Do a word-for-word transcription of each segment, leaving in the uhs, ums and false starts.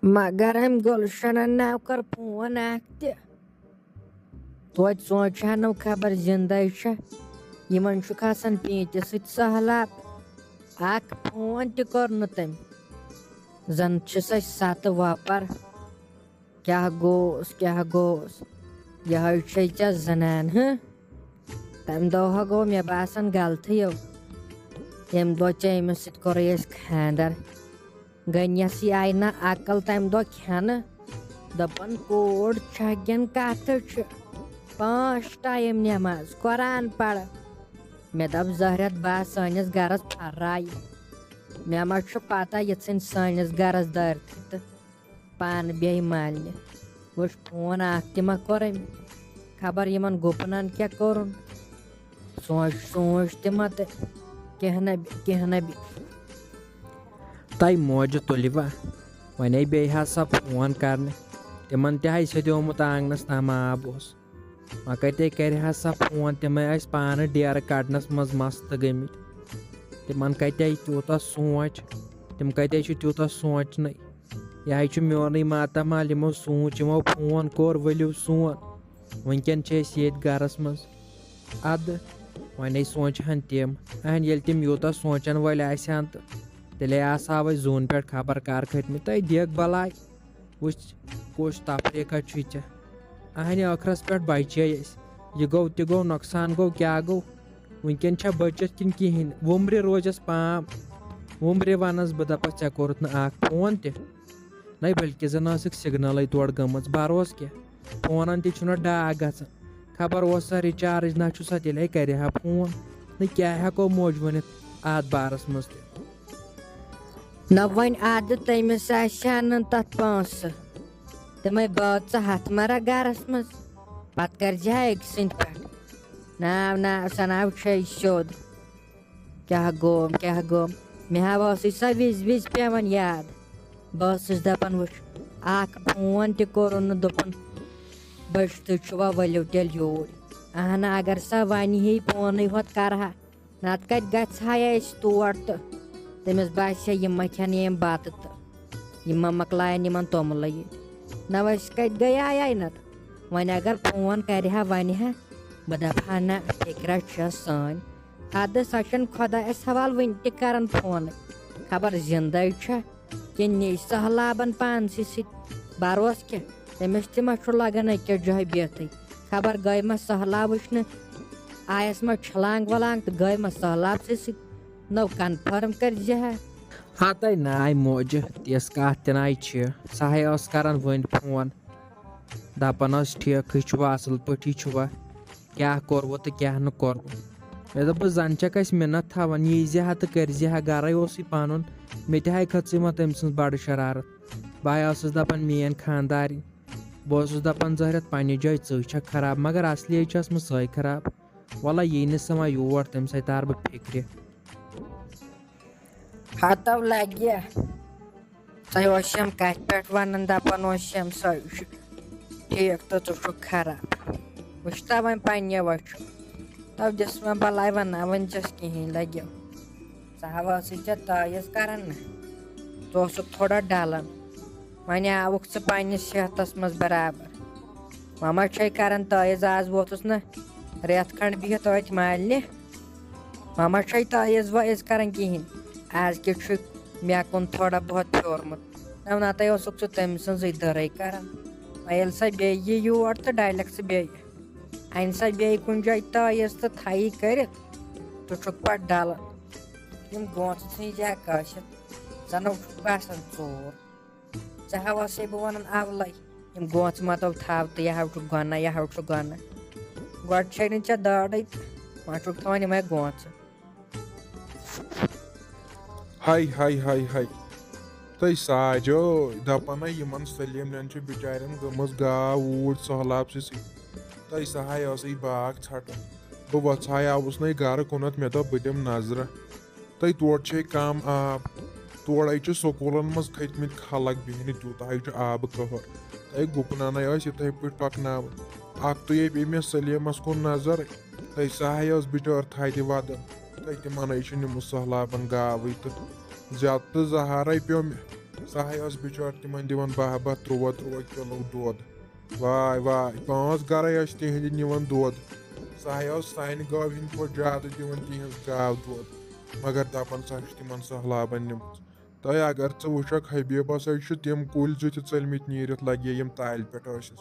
مگر أمۍ گُلشنن ناو کٔر فون اکھ تہِ۔ توتہِ سونٛچہِ ہا نہٕ خبر زِندَے چھےٚ۔ یِمن چھُکھ آسان پیٖنتہِ سۭتۍ سہلاب۔ اکھ فون تہِ کوٚر نہٕ تٔمۍ۔ زن چھِس أسۍ ستہٕ وۄپر۔ کیٛاہ گوٚوس، کیٛاہ گوٚوس؟ یِہوٚے چھے ژےٚ زنان، ہہ؟ تَمہِ دۄہ ہا گوٚو مےٚ باسان غلطٕے یو۔ ییٚمہِ دۄہ ژےٚ أمِس سۭتۍ کوٚرُے اَسہِ خانٛدر۔ گٔنیَسٕے آیہِ نہ عقل تَمہِ دۄہ کھٮ۪نہٕ۔ دوٚپُن، کوٗر چھَکھ گِنٛد کَتھٕ چھِ۔ پانٛژھ ٹایم نٮ۪ماز، قرآن پَرٕ۔ مےٚ دوٚپ، زہرٮ۪تھ بہٕ آسہٕ سٲنِس گَرَس پھَرراے۔ مےٚ ما چھُ پَتہ یہِ ژھٕنہِ سٲنِس گَرَس دٲرتھٕے تہٕ پانہٕ بیٚہہِ مالنہِ۔ وٕچھ، فون اکھ تہِ ما کوٚر أمۍ۔ خبر یِمن گُپنن کیٛاہ کوٚرُن۔ سونٛچ، سونٛچ تہِ ما تہٕ کینٛہہ نہ بہِ، کینٛہہ نہ بہِ۔ تۄہہِ موجہِ تُلِوا؟ وۄنۍ بے ہا سا فون کرنہِ۔ تِمن تہِ ہاے سیٚدیومُت آنگنس تام آب اوس۔ وۄنۍ کتے کرِ ہا سا فون، تِمے ٲسۍ پانہٕ ڈیرٕ کڑنس منٛز مست گٔمٕتۍ۔ تِمن کتے تیوٗتاہ سونٛچ، تِم کتے چھِ تیوٗتاہ سونٛچنٕے۔ یہِ ہاے چھُ میونٕے ماتامال، یِمو سوٗنٛچ، یِمو فون کوٚر، ؤلِو سون۔ وٕنکٮ۪ن چھِ أسۍ ییٚتۍ گرس منٛز۔ اَدٕ وۄنۍ سونٛچہِ ہن تِم، اہن ییٚلہِ تِم یوٗتاہ سونٛچن وٲلۍ آسہِ ہن تہٕ تیٚلے آسہٕ ہاو أسۍ زوٗنہٕ پٮ۪ٹھ خبر کر کھٔتۍ مٕتۍ۔ تۄہہِ دیکھ بلاے، وٕچھ کُس تفریٖقہ چھُے ژےٚ۔ اہنہِ ٲخرس پٮ۪ٹھ بچے أسۍ۔ یہِ گوٚو تہِ گوٚو، نۄقصان گوٚو، کیٛاہ گوٚو؟ وٕنکٮ۪ن چھا بٔچِتھ کِنہٕ کِہیٖنۍ؟ وُمرِ روزٮ۪س پام، وُمرِ وَنَس بہٕ دَپَس، ژےٚ کوٚرُتھ نہٕ اَکھ فون تہِ؟ نَے، بلکہِ زَن ٲسٕکھ سِگنَلٕے تورٕ گٔمٕژ، بروسہٕ کیٛاہ؟ فونَن تہِ چھُنہٕ ڈاک گژھان۔ خبر اوس سا رِچارٕج، نہ چھُ سا تیٚلے کَرِ ہا فون۔ نہ کیٛاہ ہٮ۪کو موج ؤنِتھ اَتھ بارَس منٛز تہِ۔ نہ وۄنۍ اَدٕ تٔمِس آسہِ ہا نہٕ تَتھ پونٛسہٕ۔ تِمَے بٲژ ژٕ ہَتھ مَرا گَرَس منٛز، پَتہٕ کَرِ زِ ہا أکۍ سٕنٛدِ پٮ۪ٹھ۔ ناو، ناو، سۄ ناو چھے سیوٚد۔ کیٛاہ گوٚو، کیٛاہ گوٚو؟ مےٚ ہا ٲسٕے سۄ وِزِ وِزِ پٮ۪وان یاد۔ بہٕ ٲسٕس دَپان، وٕچھ، اَکھ فون تہِ کوٚرُن نہٕ، دوٚپُن، بٔچھتٕے چھُوا، ؤلِو تیٚلہِ یوٗرۍ۔ اَہنہٕ، اگر سۄ وَنہِ ہے، فونٕے ہوت کَرٕ ہا، نَتہٕ کَتہِ گژھِ ہا اَسہِ تور تہٕ تٔمِس باسہِ ہا، یِم ما کھٮ۪ن یِم بَتہٕ تہٕ یِم ما مۄکلاین یِمَن توٚملٕے ییٚتہِ۔ نہ أسۍ کَتہِ گٔیایے نَتہٕ؟ وۄنۍ اگر فون کَرِ ہا، وَنہِ ہا، بہٕ دَپہٕ ہا، نہ، فِکرا چھےٚ سٲنۍ۔ اَدٕ سۄ چھَنہٕ خۄدایَس حوالہٕ وٕنہِ تہِ کَران فونٕے۔ خبر زِندَے چھےٚ کِنہٕ نی سہلابَن پانسٕے سۭتۍ۔ بروسہٕ کیٛاہ؟ تٔمِس تہِ ما چھُ لَگان أکِس جایہِ بِہتٕے؟ خبر گٔے ما سہلاب وٕچھنہٕ؟ آیَس ما چھلانٛگ ولانٛگ تہٕ گٔے ما سہلابسٕے سۭتۍ؟ نٔو کنفٲرٕم کٔرۍ زِ ہا۔ ہتے ناے موجہِ، تِژھ کَتھ تہِ ناے چھِ۔ سۄ ہے ٲس کران وٕنۍ فون۔ دَپان ٲس، ٹھیٖکھٕے چھُوا، اَصٕل پٲٹھی چھُوا؟ کیٛاہ کوٚروٕ تہٕ کیٛاہ نہٕ کوٚروٕ؟ مےٚ دوٚپُس، زَن چھَکھ اَسہِ مِنت تھاوان، یی زِ ہا تہٕ کٔرۍ زِ ہا، گَرَے اوسُے پَنُن۔ مےٚ تہِ ہاے کھٔژٕے وۄنۍ تٔمۍ سٕنٛز بَڑٕ شرارت۔ بہٕ ہاے ٲسٕس دَپان، میٛٲنۍ خانٛدارِنۍ۔ بہٕ اوسُس دَپان، زٲہرَت پنٛنہِ جایہِ ژٕے چھَکھ خراب، مگر اَصلی چھِ ٲسمٕژ سۄے خراب۔ وَلہ، یی نہٕ سۄ وۄنۍ یور، تَمہِ سۭتۍ تارٕ بہٕ فِکرِ۔ ہتو لگہِ۔ تۄہہِ اوسم کتھِ پٮ۪ٹھ ونان، دپان اوسم، سۄے چھُ ٹھیک تہٕ ژٕ چھُکھ خراب۔ وٕچھتا وۄنۍ پننہِ وچھُن۔ تو دِس وۄنۍ بلاے ونان، وۄنۍ چھس کہیٖنۍ لگیو۔ ژٕ ہا ٲسٕے ژےٚ تٲیٖز کران نہ، ژٕ اوسُکھ تھوڑا ڈلان۔ وۄنۍ آوُکھ ژٕ پننِس صحتس منٛز برابر۔ وۄنۍ ما چھے کران تٲیٖز، آز ووتُس نہ رٮ۪تھ کھنڈ بِہِتھ أتھۍ مالنہِ۔ وۄنۍ ما چھے تٲیٖز وٲیٖز کران کِہیٖنۍ۔ آز کیٛاہ چھُ مےٚ کُن تھوڑا بہت پھیورمُت۔ نہ، نتہٕ اوسُکھ ژٕ تٔمۍ سٕنٛزٕے دٔرٕے کران۔ وۄنۍ ییٚلہِ سۄ بیٚیہِ یی یور تہٕ ڈلٮ۪کھ ژٕ بیٚیہِ۔ اَنہِ سۄ بیٚیہِ کُنہِ جایہِ تٲیٖز تہٕ تھایی کٔرِتھ، ژٕ چھُکھ پتہٕ ڈلان۔ یِم گونٛژٕ ژھٕنۍ زِ ہا کٲشِر، زنو چھُکھ باسان ژوٗر۔ ژےٚ ہا ٲسے بہٕ ونان اولے، یِم گونٛژٕ متو تھاو تہٕ یہِ ہا چھُ گۄناہ، یہِ ہا چھُ گۄناہ۔ گۄڈٕ چھے نہٕ ژےٚ دٲڑٕے تہٕ وۄنۍ چھُکھ تھاوان یِمے گونٛژٕ۔ ہاے، ہاے، ہاے، ہاے۔ تۄہہِ ساجو دپان ہے، یِمن سلیمن چھِ بِچارٮ۪ن گٔمٕژ گاو اوٗرۍ سہلاب سۭتۍ۔ تۄہہِ سا ہاے ٲسٕے باغ ژھٹان۔ بہٕ وۄژھایاوُس نے گرٕ کُنتھ، مےٚ دوٚپ بہٕ دِمہٕ نظرہ۔ تۄہہِ تورٕ چھے کم آب۔ تورے چھِ سکوٗلن منٛز کھٔتۍ مٕتۍ خلق بیٚہنہِ، تیوٗتاہ ہے چھُ آبہٕ قہر۔ تۄہہِ گُپنانے ٲسۍ یِتھے پٲٹھۍ پکناوان۔ اکھتُے ہے پیٚیہِ مےٚ سلیمس کُن نظر۔ تۄہہِ سا ہے ٲس بِچٲر تھدِ ودان۔ تۄہہِ تِمن ہے چھِ نِمٕژ سہلابن گاوٕے تہٕ زیادٕ تہٕ زہارے پیوٚو مےٚ۔ سۄ ہاے ٲس بِچٲر تِمن دِوان باہ باہ، تُرٛواہ تُرٛواہ کِلوٗ دۄد۔ واے واے، پانٛژھ گرے ٲسۍ تِہنٛدِ نِوان دۄد۔ سۄ ہاے ٲس سانہِ گٲوِ ہٕنٛدِ کھۄتہٕ زیادٕ دِوان تِہنٛز گاو دۄد، مگر دپان سۄ چھِ تِمن سہلابن نِمٕژ۔ تہٕ اگر ژٕ وٕچھکھ، حبیبس ہاے چھِ تِم کُلۍ زٕ تہِ ژٔلمٕتۍ نیٖرِتھ، لگے یِم تالہِ پٮ۪ٹھ ٲسِس۔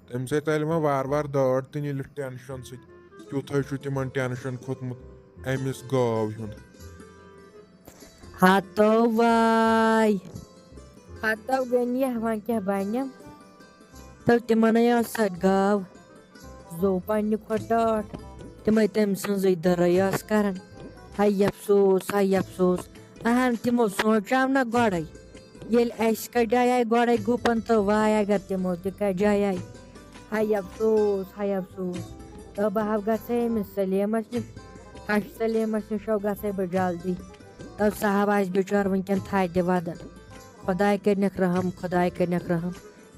تٔمۍ سۭتۍ ژلہِ وۄنۍ وارٕ وارٕ دٲر تہٕ نیٖرِتھ ٹینشن سۭتۍ۔ تیُتھ ہاے چھُ تِمن ٹینشن کھوٚتمُت أمِس گٲو ہُنٛد۔ ہتو واے۔ ہتو گٔنیہ، وۄنۍ کیٛاہ بنہِ؟ تہٕ تِمن ہے ٲس سۄ گاو زو پننہِ کھۄتہٕ ٹاٹھ۔ تِمے تٔمۍ سٕنٛزٕے دٔرٕے ٲس کران۔ ہاے افسوس، ہاے افسوس۔ اہن، تِمو سونٛچاو نہ گۄڈے۔ ییٚلہِ اَسہِ کَڑیایہِ گۄڈَے گُپَن تہٕ واے اگر تِمو تہِ کَڑیایہِ۔ ہاے افسوس، ہاے افسوس۔ تہٕ بہٕ ہاو گژھے أمِس سلیمَس نِش۔ ہَش سلیمَس نِش ہو گژھے بہٕ جلدی۔ تہٕ سُہ ہاو آسہِ بِچور وٕنکٮ۪ن تھدِ وَدَن۔ خۄداے کٔرنَکھ رحم، خۄداے کٔرنَکھ رحم۔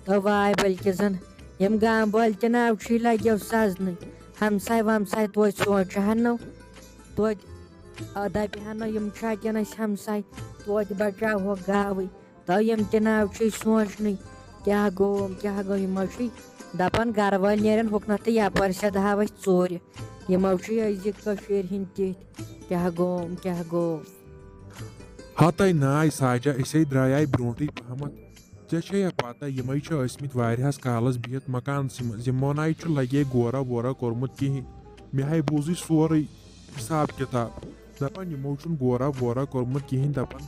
تہٕ واے بلکہِ زَن یِم گامہٕ وٲلۍ تہِ ناو چھُے لَگیو سَزنٕے۔ ہمساے ومساے توتہِ سونٛچہٕ ہَن نو۔ توتہِ آ، دَپہِ ہا نہ، یِم چھا کِنہٕ اَسہِ ہمساے؟ توتہِ بچاوہوکھ گاوٕے۔ تہٕ یِم تہِ ناو چھِ سونٛچنٕے، کیٛاہ گوٚوم، کیٛاہ گوٚو؟ یِمو چھِ دَپان، گرٕ وٲلۍ نیرن ہُکنَتھ تہٕ یَپٲرۍ سیٚدٕ ہاو اَسہِ ژوٗرِ۔ یِمو چھِ أزِکۍ کٔشیٖرِ ہِنٛدۍ تِتھۍ، کیٛاہ گوٚوم، کیٛاہ گوٚو؟ ہتے ناے ساجا، أسے درٛایے برونٛٹھٕے پہمتھ۔ ژےٚ چھےٚ یا پتہ، یِمے چھِ ٲسمٕتۍ واریاہس کالس بِہِتھ مکانسٕے منٛز۔ یِمو ناے چھُ لگے گورا وورا کوٚرمُت کِہیٖنۍ۔ مےٚ ہاے بوٗزٕے سورُے حساب کتاب۔ دپان یِمو چھُنہٕ گورا وورا کوٚرمُت کِہیٖنۍ۔ دپان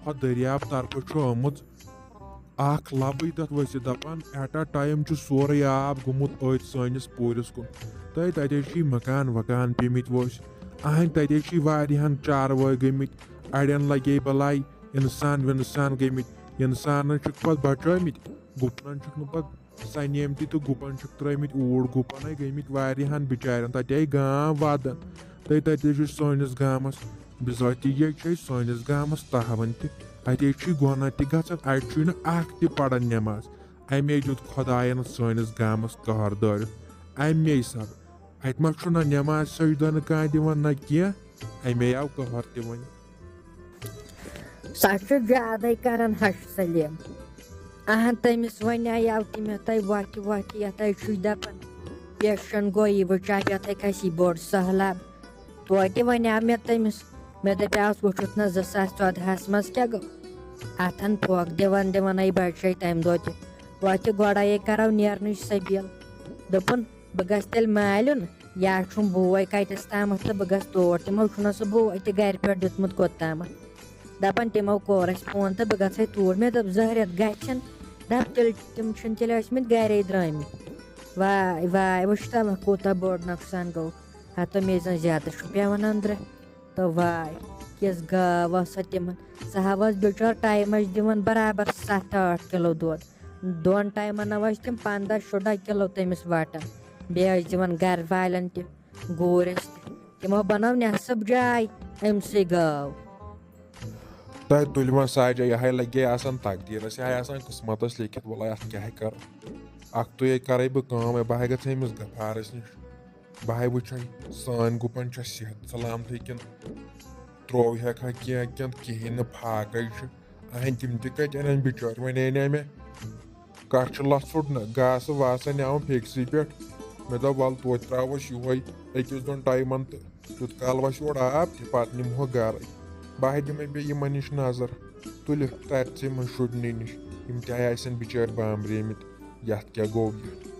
ہۄ دٔریاب طرفہٕ چھُ آمُت اکھ لبٕے تتھ ؤسِتھ۔ دپان at a time چھُ سورُے آب گوٚمُت أتھۍ سٲنِس پوٗرِس کُن۔ تہٕ تتے چھِ مکان وکان پیٚمٕتۍ ؤسۍ۔ اہنٛدۍ تتے چھِ واریاہن چاروٲے گٔمٕتۍ۔ اڑٮ۪ن لگے بلاے، انسان ونسان گٔمٕتۍ۔ انسانن چھِکھ پتہٕ بچٲومٕتۍ، گُپنن چھِکھ نہٕ پتہٕ سنیمتی تہٕ گُپن چھِکھ ترٲومٕتۍ اوٗڑ۔ گُپنے گٔمٕتۍ واریاہن بِچارٮ۪ن۔ تتے آے گام ودان۔ تہٕ تتے چھُ سٲنِس گامس بِذٲتی یے چھے سٲنِس گامس تہون تہِ۔ اتے چھُے گۄناہ تہِ گژھان، اتہِ چھُے نہٕ اکھ تہِ پران نٮ۪ماز۔ امے دیُت خۄداین سٲنِس گامس قہر دٲرِتھ۔ امے سب اتہِ ما چھُ نہ نٮ۪ماز سجدہ نہٕ کانٛہہ دِوان نہ کینٛہہ۔ امے آو قہر تہِ وۄنۍ۔ سۄ چھِ زیادَے کران ہَش سلیٖم۔ اہن، تٔمِس وَنیٛاو تہِ مےٚ، تۄہہِ وۄتھِ وۄتھِ یَتھ ہے چھُے دَپان، پیشن گویی وٕچھا یَتھ ہے کھسی بوٚڑ سہلاب۔ توتہِ وَنیٛاو مےٚ تٔمِس، مےٚ دَپیٛاوس، وٕچھُتھ نہ زٕ ساس ژۄدہَس منٛز کیٛاہ گوٚو؟ اَتھن پھۄکھ دِوان دِوان آیہِ بچے تَمہِ دۄہ تہِ۔ وۄتھِ گۄڈَے کرو نیرنٕچ سبیٖل۔ دوٚپُن، بہٕ گژھٕ تیٚلہِ مالیُن، یا چھُم بوے کَتٮ۪س تامَتھ تہٕ بہٕ گژھٕ تور۔ تِمو چھُنہ سُہ بوے تہِ گَرِ پٮ۪ٹھ دیُتمُت کوٚت تامَتھ۔ دَپان تِمو کوٚر اَسہِ فون تہٕ بہٕ گژھٕ ہے توٗرۍ۔ مےٚ دوٚپ، زہرٮ۪تھ گژھن۔ دَپ، تیٚلہِ تِم چھِنہٕ تیٚلہِ ٲسۍمٕتۍ گَرے درٛٲمٕتۍ۔ واے واے، وٕچھ تَمَکھ کوٗتاہ بوٚڑ نۄقصان گوٚو۔ ہَتو مے زَن زیادٕ چھُ پٮ۪وان أنٛدرٕ۔ تہٕ واے، کِژھ گاو ٲس سۄ تِمَن۔ سۄ ہا ٲس بِچور ٹایمَس دِوان برابر سَتھ ٲٹھ کِلوٗ دۄد۔ دۄن ٹایمن نہ ٲسۍ تِم پنٛداہ شُراہ کِلو تٔمِس وٹان۔ بیٚیہِ ٲسۍ دِوان گرٕ والٮ۪ن تہِ، گوٗرۍ ٲسۍ تہِ۔ تِمو بنٲو نٮ۪صٕب جاے أمۍ سٕے گٲو۔ تۄہہِ تُلۍ وۄنۍ ساجا، یہِ ہاے لگے آسان تقدیٖرس، یہِ ہاے آسان قٕسمتس لیکھِتھ، وَلہٕ اَتھ کیٛاہ ہے کرو۔ اکھتُے ہے کرے بہٕ کٲم، ہے بہٕ ہاے گژھٕ أمِس غفارس نِش۔ بہٕ ہاے وٕچھے سٲنۍ گُپن چھا صحت سلامتھٕے کِنہٕ ترٛوو ہٮ۪کہٕ ہا کینٛہہ کِنہٕ کِہیٖنۍ نہٕ، فاقے چھُ۔ اہن، تِم تہِ کتہِ انن بِچٲرۍ؟ وۄنۍ انے مےٚ کٹھ چھُ لژھُٹ نہ، گاسہٕ واسہٕ نیاوُن فیکسٕے پٮ۪ٹھ۔ مےٚ دوٚپ، ول توتہِ ترٛاوس یُہے أکِس دۄن ٹایمن تہٕ تیُت کال وسہِ یورٕ آب تہِ، پتہٕ نِمہوکھ گرے۔ بہٕ ہا دِمے بیٚیہِ یِمن نِش نظر، تُلِکھ ترژھِ منٛز شُرنٕے نِش، یِم تہِ ہا آسن بِچٲرۍ بامبریمٕتۍ، یتھ کیٛاہ گوٚو یہِ۔